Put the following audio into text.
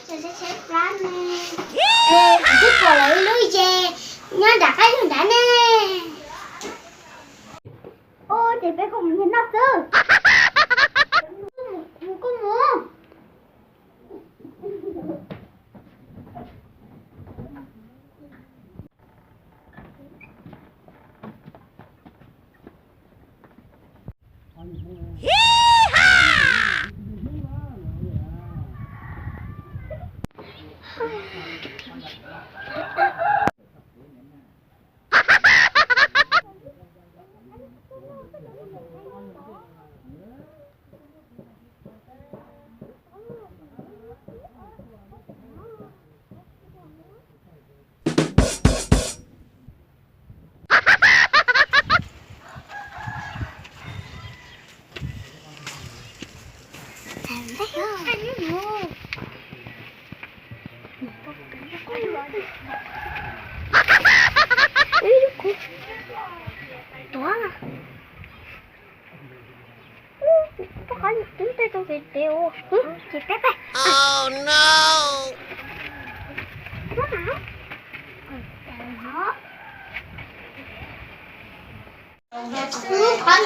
Kuv twb pom lawv ib lub ze nyob nram qab zog nrad ne. Ua ces peb kuj mus nyiag noj xwb. Mus kuj mus. Tuav. Peb qhov twb tej rau kev tev ua ces peb peb. Lub qhov